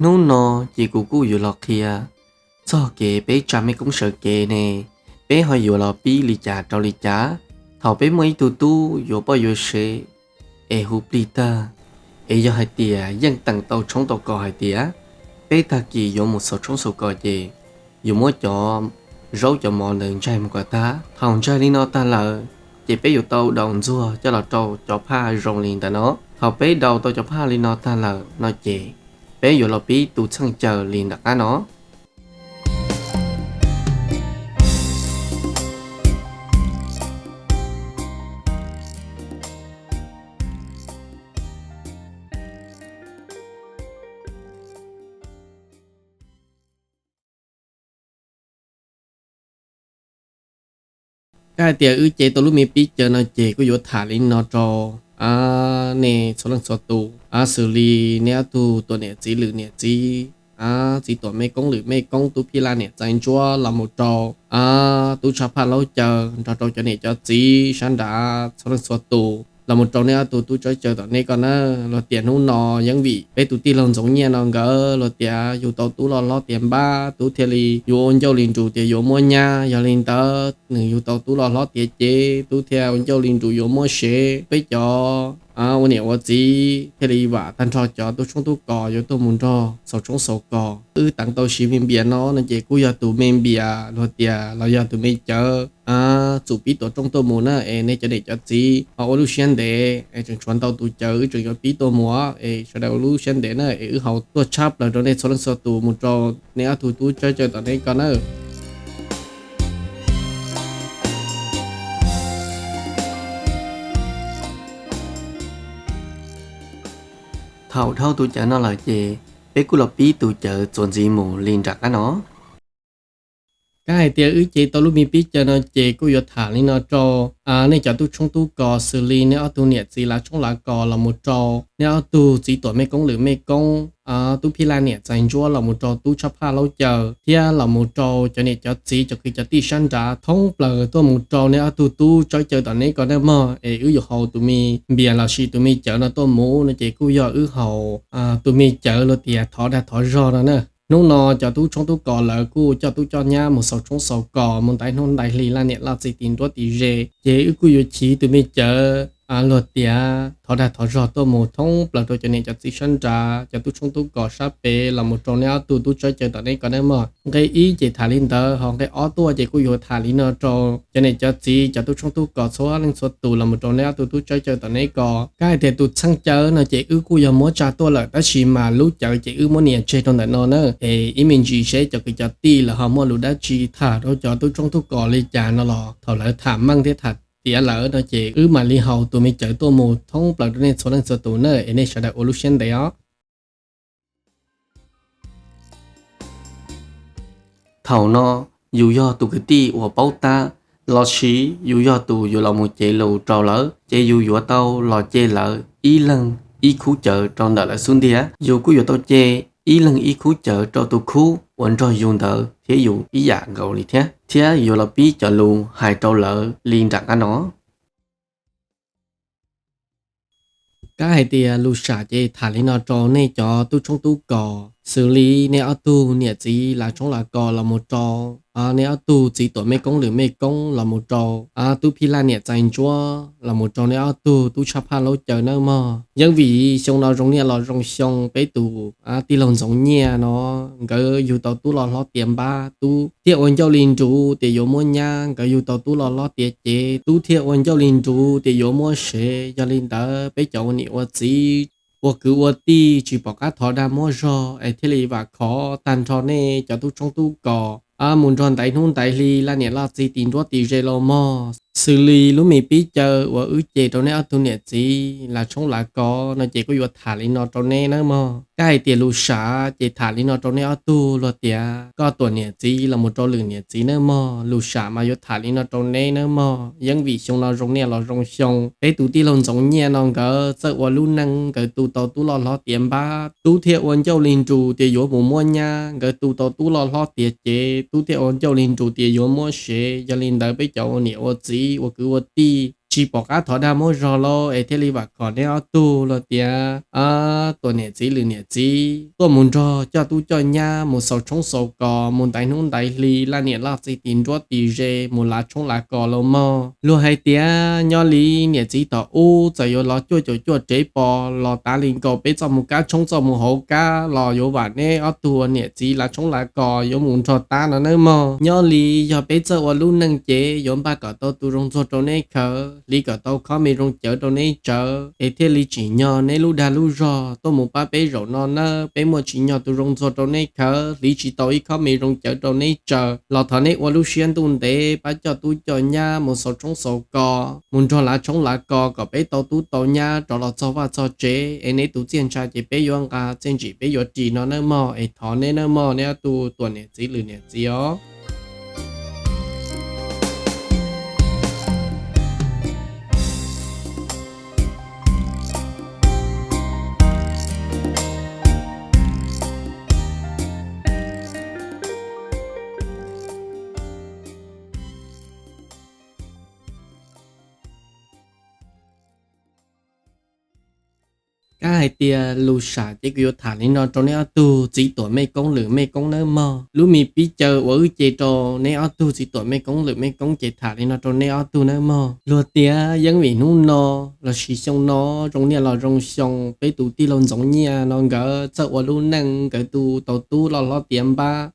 Hnub no ces kuv kuj yuav los qhia txog kev peb tsa mej koob sawv kev ne, peb ho yuav los pib li cas rau li cas. Thaum peb muaj ib tug tub yuav poj yuav sev es hu plig tag, es yog hais tias yeej teem tau tshoob tau kos hais tias peb tag kis yuav mus xaus tshoob xaus kos ces yuav muab cov zaub cov mov ntawd ntsaig mus kom tag. Thaum ntsaig li no tag lawm, ces peb yuav tau daus ntxuag coj los rau cov phaj zoo li ntawm no. Thaum peb daus tau cov phaj li no tag lawm no ces peb yuav los pib tus txheej caw li nram qab no. Kab hais tias wb cev tau lub me pib caw no ces kuj yuav tham li no rau nej txhua leej txhua tus, xws li nej ob tug tuam niam txiv lwm niam txiv, txiv tuam mej koob lwm mej koob, tub phij laj niam txais ntsuab los mus rau tub tshaj phaj laub caw nrog rau cov niam cov txiv sab nrad txhua leej txhua tus los mus rau nej ob tug tub tsawb caw tom nej ko na. Luag tias hnub no yeej vim peb tus tij laug Ntxoov Nyiaj no nkawd luag tias yug tau tub loj hlob tiav npab, tub thiaj li yuav ua ncauj li nrus tias yuav muab nyab. Yog li ntawd nws yug tau tub loj hlob tiav ces tub thiaj ua ncauj li nrus yuav muab sev. Peb cov ua niam ua txiv thiaj li vam tag nrho cov tub tshoob tub kos yuav tuaj mus nrog xaus tshoob xaus kos. Wb teev tau siv me npias no no ces kuj yog tus me npias luag tias los yog tus me cawv txum pib tuam rooj tuaj mus na, es nej cov niam cov txiv ho ua lub siab ntev es tseem tshuav ntau tus cawv wb tseem yuav pib tuaj mus, es sawv daws ua lub siab ntev na, es wb ho tuaj tshab plaws rau nej txhua leej txhua tus mus rau nej ob tug tub tsawb caw tom nej ko na. Thaum dhau tus cawv no lawm ces peb kuj los pib tus cawv txuas ntxiv mus li nram qab no. Kab hais tias wb cev tau lub me pib caw no ces kuj yuav tham li no rau nej cov tub tshoob tub kos xws li nej ob tug niam txiv lav tshoob lav kos los mus rau nej ob tug txiv tuam mej koob lwm mej koob, tub phij laj niam txais ntsuab los mus rau tub tshaj phaj laub caw thiab los mus rau cov niam cov txiv cov kwv cov tij sab nrad thoob plaws tuaj mus rau nej ob tug tub tsawb caw tom nej ko na mog. Es wb yuav haus tus me npias lossis tus me cawv no tuaj mus no ces kuj yog wb haus tus me cawv luag tias thov dag thov zog no na. Hnub no cov tub tshoob tub kos lawv kuj coj tub coj nyab mus xaus tshoob xaus kos, mus ntais hnub ntais hli laj niam laj txiv tim nruab tim ze, ces wb kuj yuav chiv tus me cawv luag tias thov dag thov zog tuaj mus thoob plaws rau cov niam cov txiv sab nrad, cov tub tshoob tub kos sab pem los mus rau nej ob tug tub tsawb caw tom nej ko na mog. Nqe ib ces tham li ntawd, ho nqe ob tuaj ces kuj yuav tham li no rau cov niam cov txiv cov tub tshoob tub kos txhua leej txhua tus los mus rau nej ob tug tub tsawb caw tom nej ko. Kab hais tias tus txheej caw no ces wb kuj yog muab tsa tuaj lawm, tab sis mas lub cawv ces wb muab nias tseg rau ntawm no na. Es ib me ntsis seb cov kwv cov tij lawv ho muaj lus dab tsi tham rau cov tub tshoob tub kos li cas no los thaum lawv tham meej thiab tham tiav lawm no ces wb mam li haus tus me cawv tuaj mus thoob plaws rau nej txhua leej txhua tus na, es nej sawv daws ua lub siab ntev os. Thaum no yus yog tus kwv tij uas paub tab lossis yus yog tus yuav los mus cev lus rau lawv, ces yus yuav tau los ce lawv ib leeg ib khub cawv rau ntawm lawv xub ntiag. Yus kuj yuav tau ce ib leeg ib khub cawv rau tus khub uas nrog yus ntawd thiab yus ib yam nkaus li thiab, thiab yuav los pib cov lus hais rau lawv li nram qab no. Kab hais tias lus sam ces tham li no rau nej cov tub tshoob tub kos, xws li nej ob tug niam txiv lav tshoob lav kos los mus rau nej ob tug txiv tuam mej koob lwm mej koob los mus rau tub phij laj niam txais ntsuab los mus rau nej ob tug tub tshaj phaj laub caw nawb mog. Yeej vim xyoo no zoo niaj los zoo xyoo peb tus tij laug Ntxoov Nyiaj no nkawd yug tau tub loj hlob tiav npab, tub thiaj ua ncauj li nrus tias yuav muab nyab. Nkawd yug tau tub loj hlob tiav ces tub thiaj ua ncauj li nrus tias yuav muab sev. Yog li ntawd peb cov ua niam ua txiv, ua kwv ua tij tsis pom qab thov dag muab zog es thiaj li vam khov tag nrho nej cov tub tshoob tub kos mus nrog ntaiv hnub ntaiv hli laj niam laj txiv tim nruab tim ze los mog. Xws li lub me pib caw uas wb ce rau nej ob tug niam txiv lav tshoob lav kos no ces kuj yuav tham li no rau nej nawb mog. Kab hais tias lus sam ces tham li no rau nej ob tug luag tias koj tuam niam txiv los mus rau lwm niam txiv nawb mog. Lus sam mas yuav tham li no rau neb nawb mog. Yeej vim xyoo no zoo niaj los zoo xyoo peb tus tij laug Ntxoov Nyiaj no nkawd txawj ua lub neej, nkawd tu tau tub loj hlob tiav npab, tub thiaj ua ncauj li nrus tias yuav mus muab nyab. Nkawd tu tau tub loj hlob tiav ces tub thiaj ua ncauj li nrus tias yuav muab sev. Yog li ntawd peb cov ua niam ua txiv, ua kwv ua tij tsis pom qab thov dag muab zog lauj, es thiaj li vam khom neb ob tug los tias tuam niam txiv lwm niam txiv tuaj mus nrog coj tub coj nyab mus xaus tshoob xaus kos, mus ntaiv hnub ntaiv hli, laj niam laj txiv, tis nruab tis ze, mus lav tshoob lav kos los mog. Luag hais tias nyob li niam txiv tom ub txawm yuav los cuaj caum cuaj rev pos los tav li nkaus, peb txoj mus kab tshoob txoj mus hauv kab los yuav vam neb ob tug ua niam txiv lav tshoob lav kos yuav mus nrog tab no nawb mog. Nyob li yog peb txawj ua lub neej ces yuav npaj kom tau tus zoo ntxuag rau neb khawv, hliv kom tau khob me zoo cawv rau neb tsawv, es thiaj li tsim nyog neb lub dag lub zog tuaj mus pab peb zaum no nawb. Peb muaj tsim nyog tus zoo ntxuag rau neb khawv, hliv tsis tau ib khob me zoo cawv rau neb tsawv los thov neb ua lub siab ntuj ntev pab coj tub coj nyab mus xaus tshoob xaus kos, mus nrog lav tshoob lav kos kom peb tau tub tau nyab rov los txog vaj txog tsev, es neb tus txiaj ntsha ces peb yuav nqa, txiaj ntsim peb yuav ris no nawb mog. Es thov neb nawb mog, neb ob tug tuam niam txiv lwm niam txiv os. Kab hais tias lus sam ces kuv yuav tham li no rau neb ob tug txiv tuam mej koob lwm mej koob nawb mog. Lub me pib caw uas wb ce rau neb ob tug txiv tuam mej koob lwm mej koob ces tham li no rau neb ob tug nawb mog. Luag tias yeeb vim hnub no lossis xyoo no zoo niaj los zoo xyoo, peb tus tij laug Ntxoov Nyiaj no nkawd txawj ua lub neej, nkawd tus tau tub loj hlob tiav npab.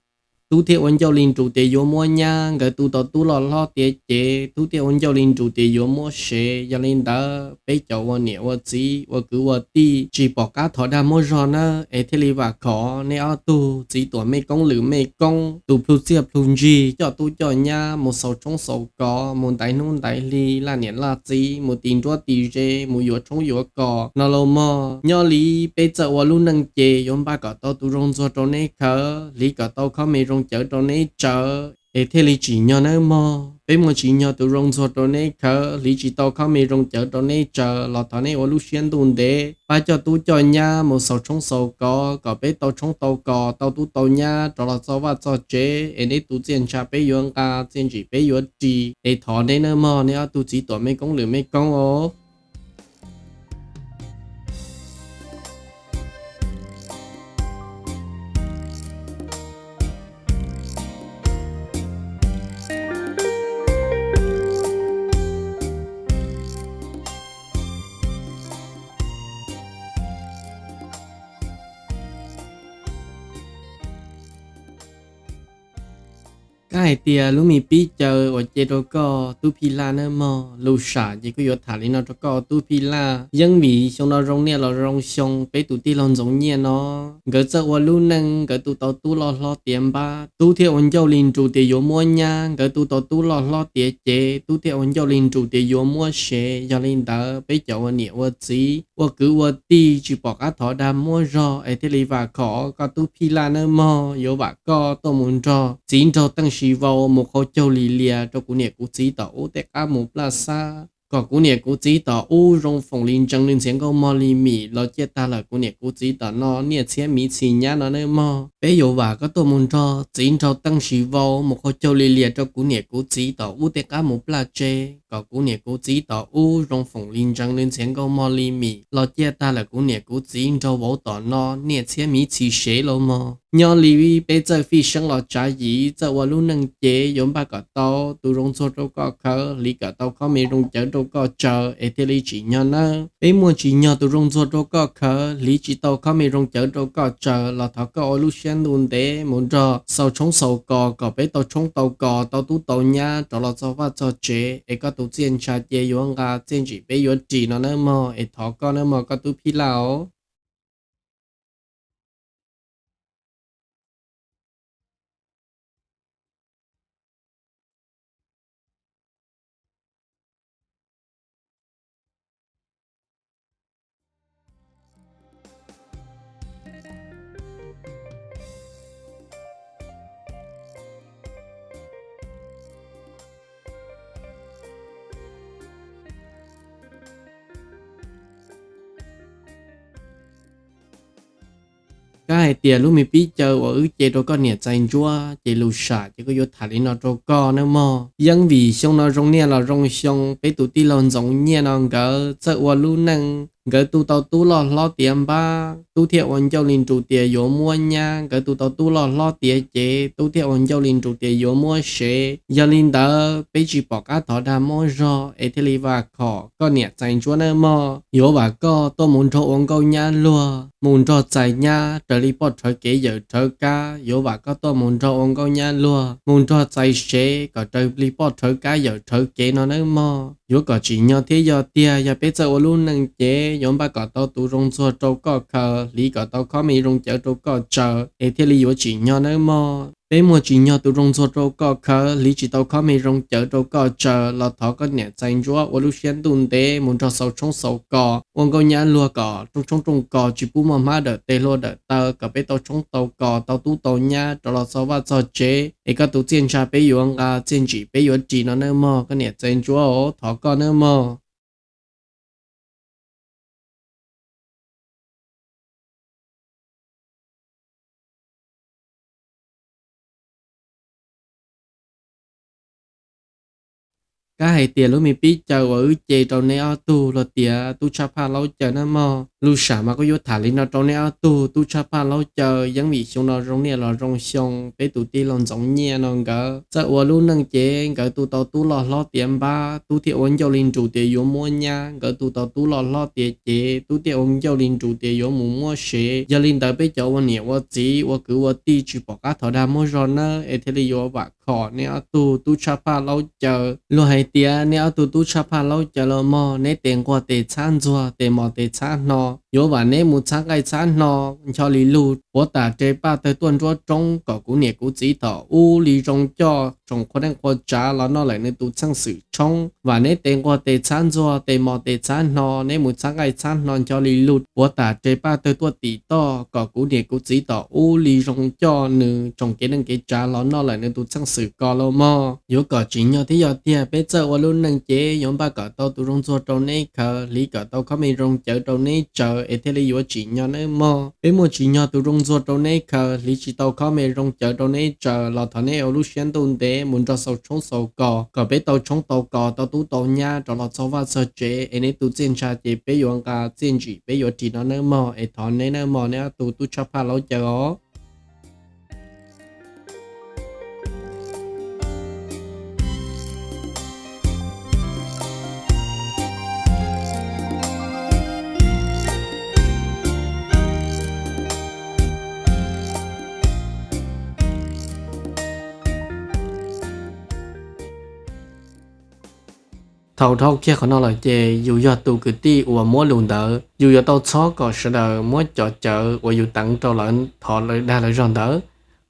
Tub thiaj ua ncauj li nrus tias yuav muab nyab, nkawd tus tau tub loj hlob tiav cev. Tub thiaj ua ncauj li nrus tias yuav muab sev. Yog li ntawd peb cov ua niam ua txiv ua kwv ua tij tsis pom qab thov dag muab zog nawb, es thiaj li vam khom neb ob tug txiv tuam mej koob lwm mej koob tus plhu txiaj plhu ntsig coj tub coj nyab mus xaus tshoob xaus kos, mus ntaiv hnub ntaiv hli, laj niam laj txiv, mus tis nruab tis ze, mus yuav tshoob yuav kos no los mog. Nyob li peb txawj ua lub neej ces yuav npaj kom tau tus zoo ntxuag rau neb khawv, hliv kom tau khob me zoo cawv rau neb tsawv, es thiaj li tsim nyog nawb mog. Peb muaj tsim nyog tus zoo ntxuag rau neb khawv, hliv tsis tau khob me zoo cawv rau neb tsawv los thov neb ua lub siab ntuj ntev pab coj tub coj nyab mus xaus tshoob xaus kos kom peb tau tshoob tau kos, tau tub tau nyab rov los txog vaj txog tsev, es neb tus txiaj ntsha peb yuav nqa, txiaj ntsim peb yuav ris. Es thov neb nawb mog, neb ob tug txiv tuam mej koob lwm mej koob os. Kab hais tias lub me pib caw uas ce rau koj tub Phij Laj nawb mog. Lus sam ces kuj yuav tham li no rau koj tub Phij Laj. Yeeb vim xyoo no zoo niaj los zoo xyoo, peb tus tij laug Ntxoov Nyiaj no nkawd txawj ua lub neej, nkawd tus tau tub loj hlob tiav npab. Tub thiaj ua ncauj li nrus tias yuav muab nyab, nkawd tus tau tub loj hlob tiav cev. Tub thiaj ua ncauj li nrus tias yuav muab sev. Yog li ntawd peb cov ua niam ua txiv ua kwv ua tij tsis pom qab thov dag muab zog, es thiaj li vam khom koj tub Phij Laj nawb mog. Yuav vam koj tuaj mus nrog txiv nraug Teej Sis Vau mus qhau caug li lias rau kuv niam kuv txiv tom ub tej qab mus plaj xab, kom kuv niam kuv txiv tom ub zoo foom li ntsees, li ntxhiav nkauj mog li mim los ciaj tag lawm kuv niam kuv txiv tom no niaj txhiab miv txhis nyab no nawb mog. Peb yuav vam koj tuaj mus nrog txiv nraug Teej Sis Vau mus qhau caug li lias rau kuv niam kuv txiv tom ub tej qab mus plaj tsev, kom kuv niam kuv txiv tom ub zoo foom li ntsees, li ntxhiav nkauj mog li mim los ciaj tag lawm kuv niam kuv txiv nraug vauv tom no niaj txhiab miv txhis sev los mog. Nyob li peb txawj fij seeb los tsav yiv, txawj ua lub neej ces yuav npaj kom tau tus zoo ntxuag rau koj khawv, hliv kom tau khob me zoo cawv rau koj tsawv, es thiaj li tsim nyog nawb. Peb muaj tsim nyog tus zoo ntxuag rau koj khawv, hliv tsis tau khob me zoo cawv rau koj tsawv los thov koj ua lub siab ntuj ntev mus nrog xaus tshoob xaus kos kom peb tau tshoob tau kos, tau tub tau nyab rov los txog vaj txog tsev, es koj tus txiaj ntsha ces yuav nqa, txiaj ntsim peb yuav ris no nawb mog. Es thov koj nawb mog koj tub Phij Laj os. Hais tias lub me pib caw uas wb ce rau koj niam Txais Ntsuab ces lus sam ces kuj yuav tham li no rau koj nawb mog. Yeeb vim xyoo no zoo niaj los zoo xyoo, peb tus tij laug Ntxoov Nyiaj no nkawd txawj ua lub neej, nkawd tu tau tub loj hlob tiav npab, tub thiaj ua ncauj li nrus tias yuav muab nyab, nkawd tu tau tub loj hlob tiav cev, tub thiaj ua ncauj li nrus tias yuav muab sev. Yog li ntawd peb tsis pom qab thov dag muab zog es thiaj li vam khom koj niam Txais Ntsuab nawb mog. Yuav vam koj tuaj mus nrog ua nkauj nyab luag, mus nrog txais nyab raws li poj rhawv kev yawm rhawv kab. Yuav vam koj tuaj mus nrog ua nkauj nyab luag, mus nrog txais sev kom raws li poj rhawv kab yawm rhawv kev no nawb mog. Yuav kom tsim nyog thiab yog tiag, yog peb txawj ua lub neej ces yuav npaj kom tau tus zoo ntxuag rau koj khaws, hliv kom tau khob me zoo cawv rau koj tsaws es thiaj li yuav tsim nyog nawb mog. Peb muaj tsim nyog tus zoo ntxuag rau koj khaws, hliv tsis tau khob me zoo cawv rau koj tsaws los thov koj niam Txais Ntsuab ua lub siab ntuj ntev mus nrog xaus tshoob xaus kos, ua nkauj nyab luag kom rooj tshoob rooj kos tsis pub muaj hmab dawm tes hlua dawm taw, kom peb tau tshoob tau kos, tau tub tau nyab rov los txog vaj txog tsev, es koj tus txiaj ntsha peb yuav nqa, txiaj ntsim peb yuav ris no nawb mog koj niam Txais Ntsuab, thov koj nawb mog. Kab hais tias lub me pib caw uas wb ce rau neb ob tug los tias tub tshaj phaj laub caw nawb mog. Lus sam mas kuj yuav tham li no rau neb ob tug tub tshaj phaj laub caw. Yeeb vim xyoo no zoo niaj los zoo xyoo, peb tus tij laug Ntxoov Nyiaj no nkawd txawj ua lub neej ces nkawd tu tau tub loj hlob tiav npab, tub thiaj ua ncauj li nrus tias yuav muab nyab, nkawd tu tau tub loj hlob tiav cev, tub thiaj ua ncauj li nrus tias yuav mus muab sev. Yog li ntawd peb cov ua niam ua txiv ua kwv ua tij tsis pom qab thov dag muab zog nawb es thiaj li yuav vam khom neb ob tug tub tshaj phaj laub caw. Luag hais tias neb ob tug tub tshaj phaj laub caw los mog, neb tes nquag tes txhab ntxuag, tes mos tes txhab hno. Yuav vam neb mus txhab nqaij txhab hno ncho li lug puav tas re paj tawg tuaj nruab roob kom kuv niam kuv txiv tom ub li zoo coj tsoom qhua neej qhua tsav los noj lawm nws tus txheej xwm tshoob. Vam neb tes nquag tes txhab ntxuag, tes mos tes txhab hno, neb mus txhab nqaij txhab hno ncho li lug puav tas re paj tawg tuaj tim toj kom kuv niam kuv txiv tom ub li zoo coj nws tsoom kev neej kev tsav los noj lawm nws tus txheej xwm ko los mog. Yuav kom tsim nyog thiab yog tiag, peb txawj ua lub neej ces yuav npaj kom tau tus zoo ntxuag rau neb khaws, hliv kom tau khob me zoo cawv rau neb tsaws es thiaj li yuav tsim nyog nawb mog. Peb muaj tsim nyog tus zoo ntxuag rau neb khaws, hliv tsis tau khob me zoo cawv rau neb tsaws los thov neb ua lub siab ntuj ntev mus nrog xaus tshoob xaus kos kom peb tau tshoob tau kos, tau tub tau nyab rov los txog vaj txog tsev es neb tus txiaj ntsha ces peb yuav nqa, txiaj ntsim peb yuav ris no nawb mog. Es thov neb nawb mog, neb ob tug tub tshaj phaj laub caw os. Thaum dhau kiag qhov no lawm ces yus yog tus kwv tij uas muab lus ntawd, yus yuav tau txhob kom sawv daws muab cov cawv uas yus teev rau lawv thov lawv dag lawv zog ntawd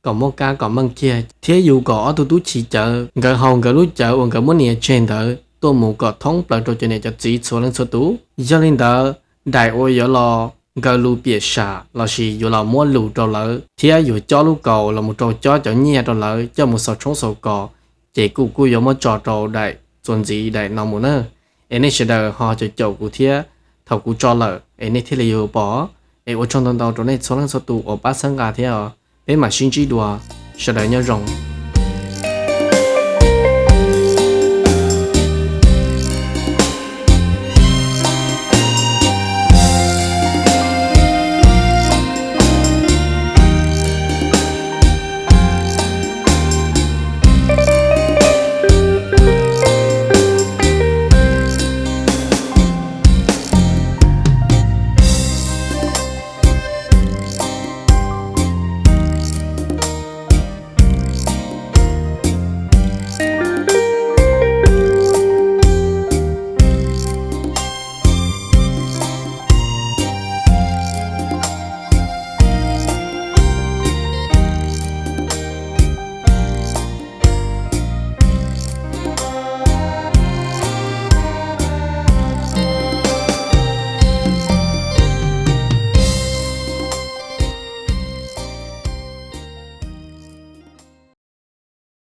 kom muab kab kom meej kiag, thiab yus kom ob tug tub chiv cawv nkawd haus nkawd lub cawv uas nkawd muab nias tseg ntawd tuaj mus kom thoob plaws rau cov niam cov txiv txhua leej txhua tus. Yog li ntawd, daim uas yuav los nkaws lus piam sam lossis yuav los muab lus rau lawv thiab yuav cob lub kaus los mus rau cob cov nyiaj rau lawv coj mus xaus tshoob xaus kos, ces kuv kuj yuav muab tso rau daim txuas ntxiv daim no mus na. Es nej sawv daws ho caum caum kuv thiab, thaum kuv tso lawm es nej thiaj li yuav pom. Es ua tsaug ntau ntau rau nej txhua leej txhua tus uas pab txhawb nqa thiab os. Peb mam sib ntsib dua, sawv daws nyob zoo.